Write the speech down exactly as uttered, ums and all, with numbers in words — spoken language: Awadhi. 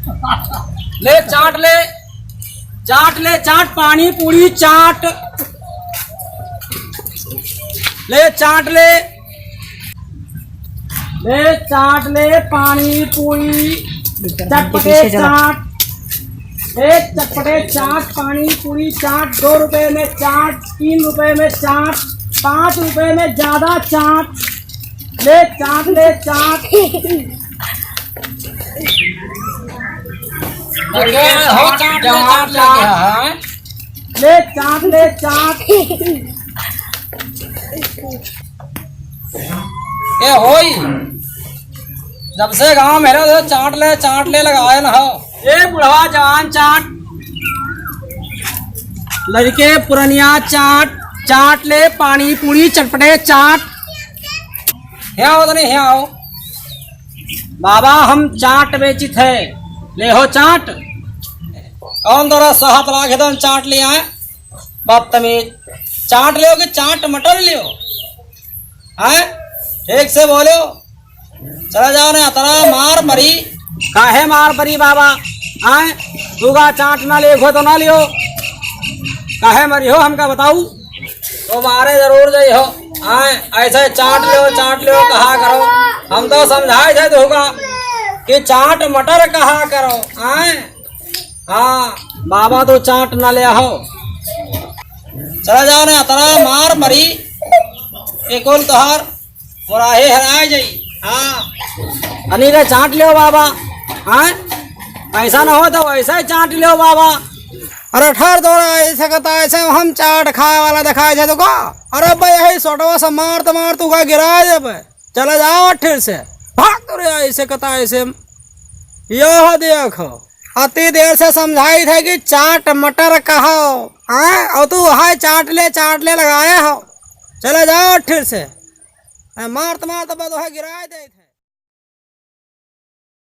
ले चाट ले, चाट ले, चाट, पानी पूरी चाट। ले चाट ले, ले चाट ले, पानी पूरी चटपटे चाट। एक चटपटे चाट, पानी पूरी चाट, दो रुपए में चाट, तीन रुपए में चाट, पाँच रुपए में ज्यादा चाट। ले चाट, ले चाट। अरे, हो चाट, ले चाट, ले चाट। ले चाट, ले चाट। ए होई, जब से गाँव में रहो, चाट ले, चाट ले लगाए न हो। ए बुढ़वा जवान चाट, लड़के पुरनिया चाट, चाट ले, पानी पूरी चटपटे चाट। हियाँ आओ तनी, हियाँ आओ। बाबा, हम चाट बेचित है, ले हो चाट। कौन तोरा सहत लागे तो चाट ले आए? बदतमीज, चाट लेओ कि चाट मटर लेओ? हैं? ठीक से बोलो। चला जाओ ना, अतरा मार परी। काहे मार परी बाबा? हैं? तू का चाट ना लेओ तो ना लेओ, काहे मरी हो हमका बताऊ? तो मारे जरूर जाई हो। हैं? ऐसे चाट लेओ, चाट लेओ कहा करो। हम तो समझाए थे तुहका कि चाट मटर कहा करो। हैं? हाँ, बाबा तो चाट ना ले हो। चला जाओ ना, अतरा मार परी। एकोल तोहार मोराहे हराए जाई। हाँ। अनी रे चाट लेओ बाबा। हाँ? पैसा ना हो तो वैसा ही चाट लेओ बाबा। अरे ठहर तोरा ऐसे कहता, ऐसे हम चाट खाए वाला दिखाए थे तो का? अरे भाई यही सोटवा से मार तो मार तू का गिराए देबे। चला जाओ ठेर से। भाग तो रे ऐसे कहता ऐसे। यह देखो, अति देर से समझाई थे कि चाट मटर कहो, हाँ? और तू हाय चाट ले, चाट ले लगाए हो। चला जाओ ठेर से। ए, मार तो मार तो बदोहा गिराए दे।